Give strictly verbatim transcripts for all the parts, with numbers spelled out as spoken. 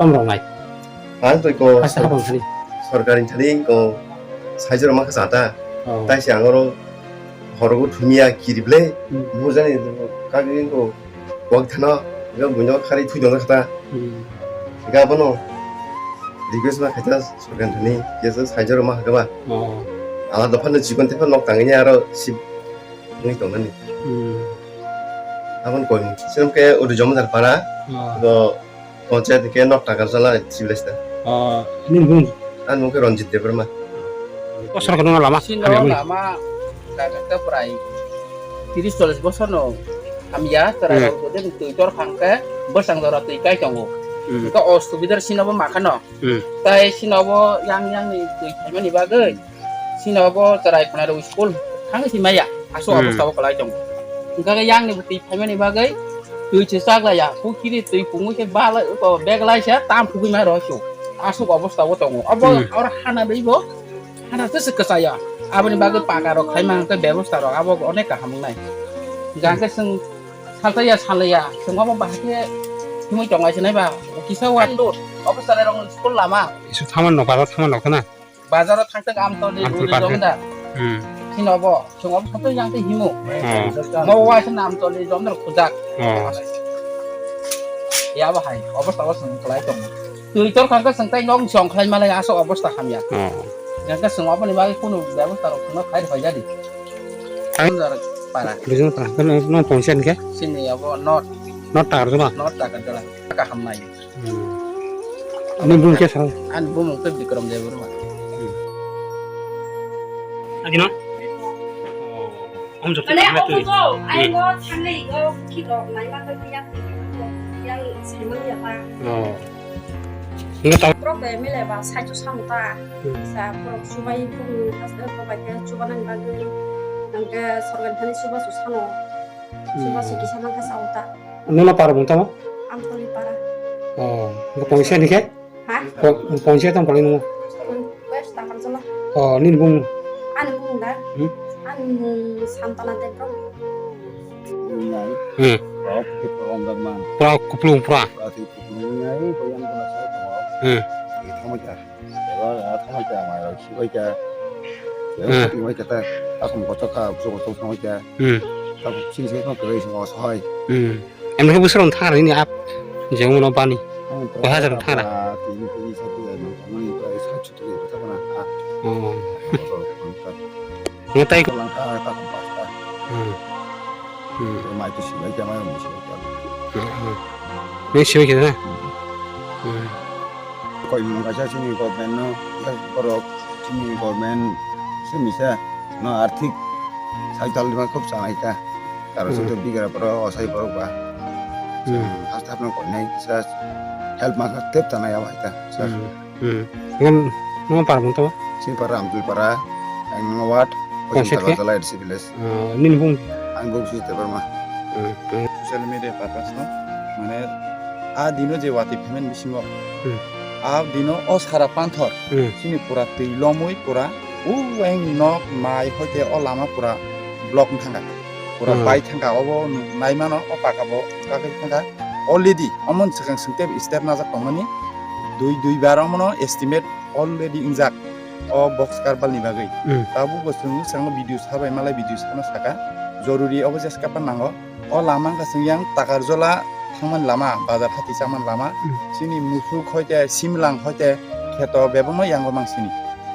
Tom rok nai. Ang twi ko Asa habang thani. Sorkar ni thani ko saijor ma kha ta. Oh. Tai se ang oro horogo thumia kirible. Hmm. Mujani kagin ko wak thano ga bunyo khari thui dong kha ta. Hmm. Ga bono request ma khaita sorkar ni thani. Kesa saijor ma kha ba. Oh. Ala dophano chikon tephano nok tangwi aro sip wngwi tongnani. Hmm. Aboni koimung. Swnam khe Uri Jomodar para, Oh. do panchayat khe North Takarjala civil state. Oh, nini bung? Ani bung khe Ranjit Debbarma. Bosor kono lama? Sino hamya muni? Lama jaga khe prai tiris chollish bosor no hamya, chwrai Hmm. rok jodi twi tor khang khe bwsang jora twi kai tongo. Hmm. Khe o subidar sino bo makhano. Hmm. Tai sino bo yang yang ni twi phaimani bagwi, sino bo chwrai khwnaro school thang si maya, aswk Hmm. obostha o kwlai tongo. Hwnkha khe yang ni twi phaimani bagwi twi se chaglaiya, hukiri twi pungwi khe bala, ko, beglai se tam phugwi ma rw sio. Aswk obostha o tongo. Abo Hmm. oro hana bai bo, hana se se kwchaya. Aboni bagwi paka rok khaima hwnkhe bebosta rok abo onek kaham wngnai. Hwnkha khe chwng saltaiya, salaiya, chwng obo bahai khe himwi tonglai se nai ba, kisa wa dur. Obo chwrai rok school lama. Isu thaman no, bazar thaman no khna. Bazar o thang thang Amtoli, Amtoli Uri bazar. Jomdar. Hmm. Sino obo, chwng obo thang thang yang tei himo. Oh. Mo wa se Amtoli Jomdar khujak. Oh. Ya bahai, obo sabo chwng kwlai tongo. Twi tor khang khe chwng tei nok chong khlai malai aswk obostha hamya. Oh. Yang khe chwng oboni bagwi kunu bebosta rok chwngno khai rw jadi. Ang Jomdar para. Bijong para. Kono, no ponsen khe? Sini obo not. Not Takarjala? Not Takarjala. Kaham nai. Hmm. Ani bung khe sao? Ani bumung khe Bikram Debbarma. Hmm. Agino? Om jok Mane, kama om tu. Jok, ai Hmm. Ngo thangnai, ngo ki rok nai ma khe yang, yang sini mang ya pa. Oh. Nge ta- Borok de mile ba sai chu samu ta. Hmm. Sa borok chubai bumung haste ko bai khe chuba nang bagwi. Nang khe sorgan thani chuba chu sano. Chuba Hmm. chu kisa mang khe sao ta. Nono para bung tamo? Amtoli para. Oh, nge ponse ni khe? Ha? Po-, ponse tamo pali nungo? Hmm, West Takarjala. Oh, nini bung? Ani bung da? Hmm? Ani bung Santana Debbarma. Nai. Hmm. Rok ke program dak man. Pura kuplung pura. Pura ti kuplung nai, ko yang pura sa ko. Hmm. Ita mo ja. Eba, ah, thangbai kha, mai rok sibai kha. Hmm. Sibai kha ta, takhum kochok kha, buchuk kochok thangbai kha. Hmm. Takhum sini sini thang kwrwi song soi. Hmm. Emre busur on thang ini ap, jeng uno bani. Hmm, Koi hajar thang ra? Tini, tini, satu, ya, nang thang ini, tini, satu, satu, ya, thang na, ah. Oh. Kochok, kochok. Nge tai. Lang kha, takhum pasta. Hmm. Hmm. Mai tu sibai kha, mai rok sibai kha. Hmm, hmm. Nge sibai kha na? Hmm. Hmm. Koi mung kaisa chini government no, borok chini government se misa no arthik saital rima khub chanai ta. Karo Hmm. se to bigra poro osai borok ba. Hmm. First half no koinai kisa help ma kha tep chanai abo hai ta, sir. Hmm. Hmm. Ngan, ngan para mung to? Chini para Amtui para, ang ward, Konsep Pachim ke? Takarjala A D C village. Ah, nini bung? Ang bung Sujit Debbarma. Hmm, hmm. Social media purpose no, mane, a dino je watwi phaimani bisingo, Hmm. a dino o sara panthor, Hmm. chini pura twi lomwi pura, u weng nok mai hoite o lama pura block wng thangkha, pura Hmm. bai thangkha, obo nai mano, o paka bo kakhe thangkha. Already omo swkang swngtep step najak tongmani, dui, dui bar omono estimate already wngjak o box karbal ni bagwi. Hmm. Tabuk bo chwng swkang video sa bai malai video sa no saka, joruri obo jeska pan nango. O lama wngkha chwng yang Takarjala thangmani lama, bazar hati chamani lama. Hmm. Chini musuk hoite simlang hoite kheto bebakno yango mangsini.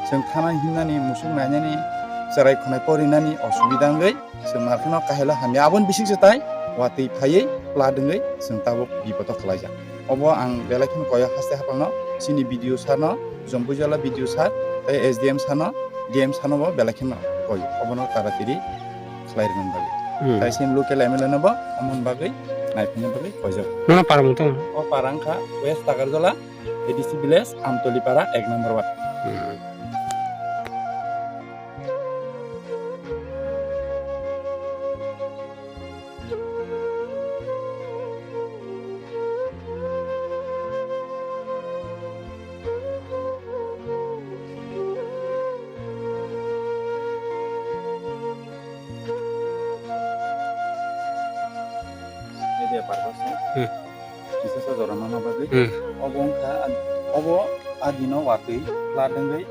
Chwng thana himnani, musuk nainani, chwrai khwnai porinani osubida wngwi chwng markheno kahailo hamya. Aboni bisingse tai watwi phaiwi plat wngwi chwng tabuk bipodo khwlaijak. Obo ang belai kheno koyo haste haphangno chini B D O sir no, Jompuijala B D O sir, tei S D M sir no, D M sir no bo belai kheno koyo. Obono taratiri khlai rwna bagwi. Hmm. Tai chini local M L A no bo omoni bagwi naiphina bagwi koijak. Nono para mung tong? O para wngkha West Takarjala, A D C village, Amtoli para, ek number ward. Hmm. Media purpose no Hmm. kisa sa jora mama bagwi. Hmm. Obo wngkha, obo adino watwi plat wngwi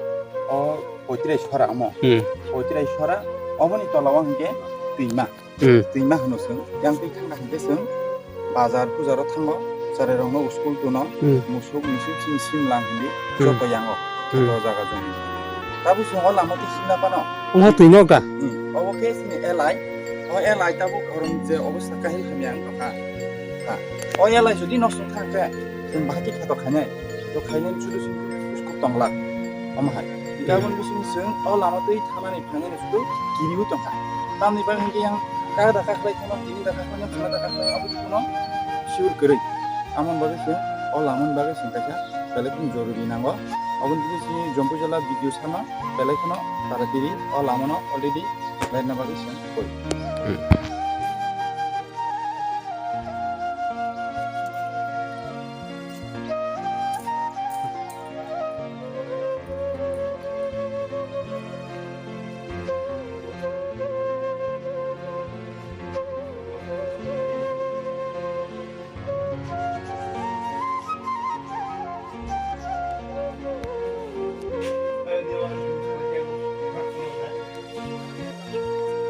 o poitrai sora omo. Hmm. Poitrai sora oboni tola o hwnkhe twima. Hmm. Twima hwno chwng. Yang twi thangkha hwnkhe chwng bazar pujaro thango, chwrairokno school tuno, Hmm. musuk, musuk chini simlang hindi, Hmm. joto yango, Hmm. o jaga joni. Tabuk chwng o lama twi singna phano. Omo twi nok da? Hmm. Obo khe chini elai. O elai tabuk korom je obostha kahil hamya wng tongkha. Ha. O elai jodi nok song thang khe chwng bahai khe kheto khainai. To khainai chudu chudu chudu tongla. Omo hai. Hingke aboni bising chwng o lama twi thanani phainani chudu kiriwi tongkha. Tamni bagwi hingke yang kaya da kakhlai kheno, tini da kakhlai no, khana da kakhlai abo chukuno sure kwrwi. Amoni bagwi chwng o lamani bagwi chwng kaisa belai kheno joruri nango. Aboni bising chini Jompuijala video sama belai kheno taratiri o lamano already laina bagwi chwng koi.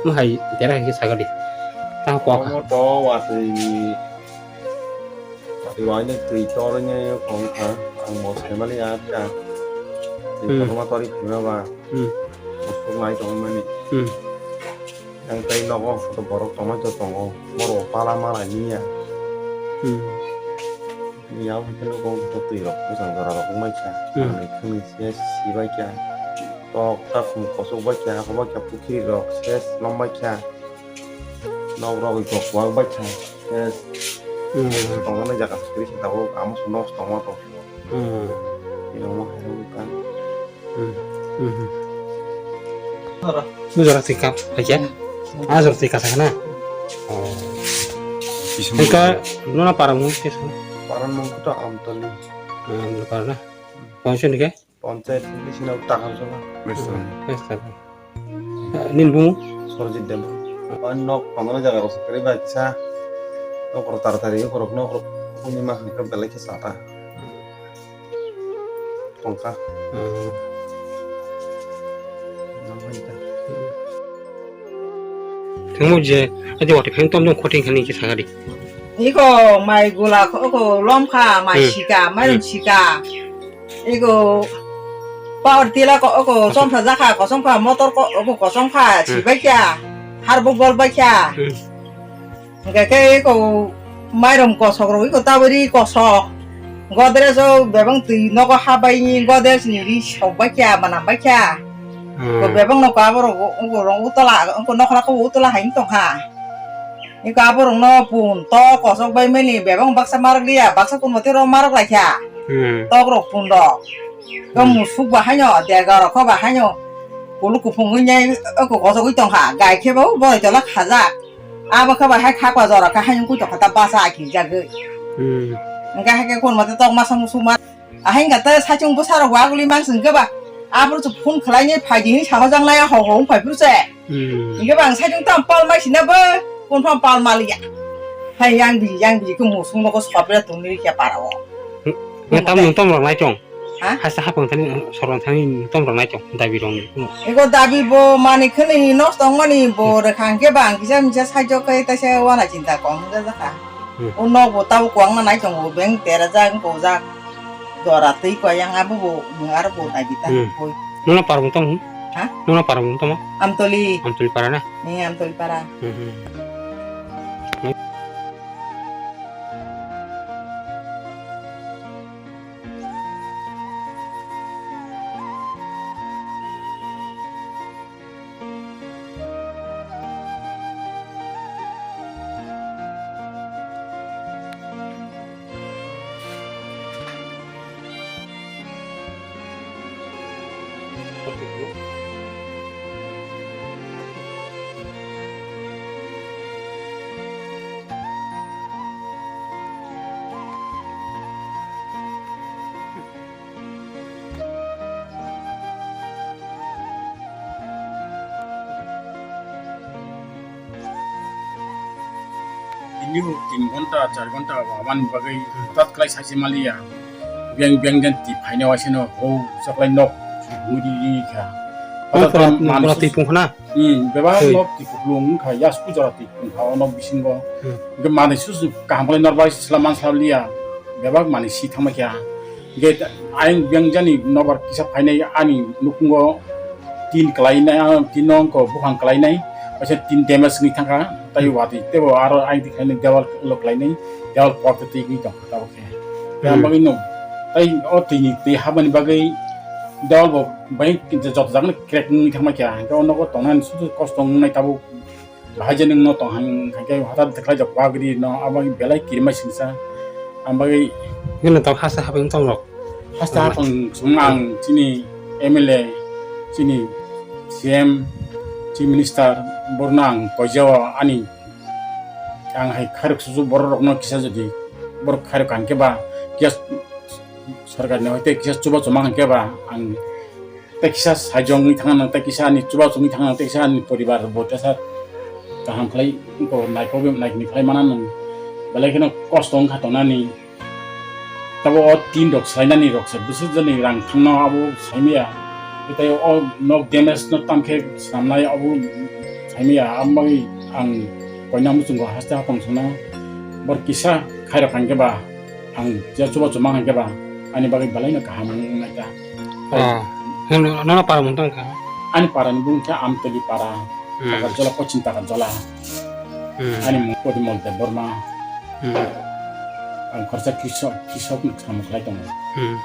Mo hai dera hai ke sagadi. Ta ko ka. Omo to watwi, watwi waino twi torwi ne kong kha. Ang bo saimani ya ta. Twi Hmm. kotorma torwi phima ba. Hmm. Usuk nai tong mani. Hmm. Yang tai nogo to borok tongmai to tongo. Borok pala mala niya. Hmm. Yang hwnkhe nogo to twi rok bwsang jora rok wngmai kha. Hmm. Ang thani se sibai kha. Tok ta khum kosok bai kha, abo bai kha pukhiri rok ses lom bai kha. Nok rok kok wak bai kha. Ses Hmm. tongmani jaga suri se tabuk amo se nok tongma tong. Hmm. Ini omo hai wngkha. Hmm. Hmm. Bujora twi kap, aja. Ah, jora twi kasa kana. Oh. Engka nona parang mung kes kana. Parang mung kuta Amtoli. Hmm, parang na. Ponsel ke? Ponsel ini sini utak harus lah. Wes. Wes kan. Nin bungo? Sorjit Debra. Nok pangana jaga rok sekre bai kisa. Nok rok taratari nok rok nok rok kuni ma hangka belai kisa ta. Tongkha. Thangmo je, aje wati phang tom jong khoting khani ki sagadi. Iko mai gula ko, ko lom kha, mai Hmm. sika, mai Hmm. sika. Iko power tila ko, ko chomsa jakha, kosong kha, motor ko, ko kosong kha, Hmm. sibai kya, har buk bol bai kya. Hmm. Hingke khe eko mairum kosok rok eko tabori kosok. Godrej o bebang twi nogo habai ni godrej ni ri sok bai kha, manam bai kha. Hmm. Ko bebang no ko aborok o, o, o, utola, o, nokra ko utola hai tong kha. Eko aborok no pun to kosok bai mani bebang baksa marok liya, baksa kun motero marok lai kha. Hmm. Tok rok pun rok. Ko Hmm. musuk ba haino, dega rok ko ba haino. Kulu kupung wi nyai, o, ko kosok wi tong kha. Gai khe bo, bo tola khajak. Abo khe bai hai khakwa jora khe hai wngkui tongkha ta basa aki jagwi. Hmm. Hingkhe hai khe kon mate tok masa musu ma. Ahai hingkha ta saichung bwsarok waguli mansing khe ba. Aphuru se phone khlainai phaidi hinwi sahojaknai ho ho wngphai phuru se. Hmm. Hingkhe ba ang saichung tam pal mai sina bo. Kon phang pal maliya. Hai yang biji yang biji khe musung nogo sopre tongni khe para o. Nge tam nung tom rok nai chong. Ha? Hasta hapang thani, sorong thani tom rok nai tong, dabi rong ni kuno. Ego dabi bo mani khani nos tong mani bo Hmm. rekha hingke bang kisa misa sajok kai taisa wana chinta kong hingke jakha. Hmm. O nok bo tabo kwang ma nai tongo, beng tera jak ko jak dora tei ko yang abo bo nung aro bo dabi ta Hmm. koi. Nuna parung tong? Ha? Nuna parung tong? Amtoli. Amtoli para na? Ni Amtoli para. Hmm, hmm. Tini hor tin ghonta, char ghonta aboni bagwi tat khlai sachi maliya. Beng beng den ti phaina waisano ho chaklai nok mudi ri kha. Ang pura, manwi pura twi pung khna? Hmm, bebak Hey. Nok twi kuplung wngkha, yasku jora twi pung kha o nok bisingo. Hmm. Hingke manwi susu kaham khlai norbai sila mansa liya. Bebak manwi si thangma kha. Hingke ayang beng jani nobar kisa phainai ani nukungo tin kalainai, ah, tin no wngkha buphang kalainai, waisa tin damage wngwi thangkha, tei watwi teibo aro aini khlainai dewal lo khlainai, dewal pot twi wngwi tongkha tabuk khe. Tei ang bagwi no, tei o twi ni twi habani bagwi dewal bo bai joto jagano crack wngwi thangma khe, hwnkhe o nogo tongnani sudu kosto wngnai tabuk. Bahai je nwng no tong hang, hang khe hata de khlai jak bagri no, abo belai kirima singsa. Ang bagwi Nini tong hasta hapung tong rok. Hasta hapung sung ang chini M L A, chini C M, Chief Minister, borno ang koijao ani, ang hai khairok susu borok rok no kisa jodi borok khairok ang khe ba, kisa sorkar ni hoite kisa chuba chuma ang khe ba, ang tei kisa sajwng wngwi thangna nang, tei kisa ani chubachu wngwi thangna nang, tei kisa ani poribar bo tesa kaham khlai wngkha, naikok naikni khlai mana nang. Belai kheno kosto wngkha tongnani. Tabo o tin rok swlainani rok se bwswk jani rang thangno abo saimaya. Tei o nok damage no tamkhe swnamnai abo saimaya. Amo bagwi ang koina muchungo haste hapang songno bor kisa khairok hwnkhe ba. Ang je chuba chuma hwnkhe ba ani bagwi belai no kaham wngnai ta. Ah, nono para mung tang kha? Ani para ni bung khe Amtoli para, Hmm. Takarjola, Pochin Takarjola. Hmm. Ani mung Porimol Debbarma. Hmm. Ang khorsa kisok, kisok ni samung khlai tongo. Hmm.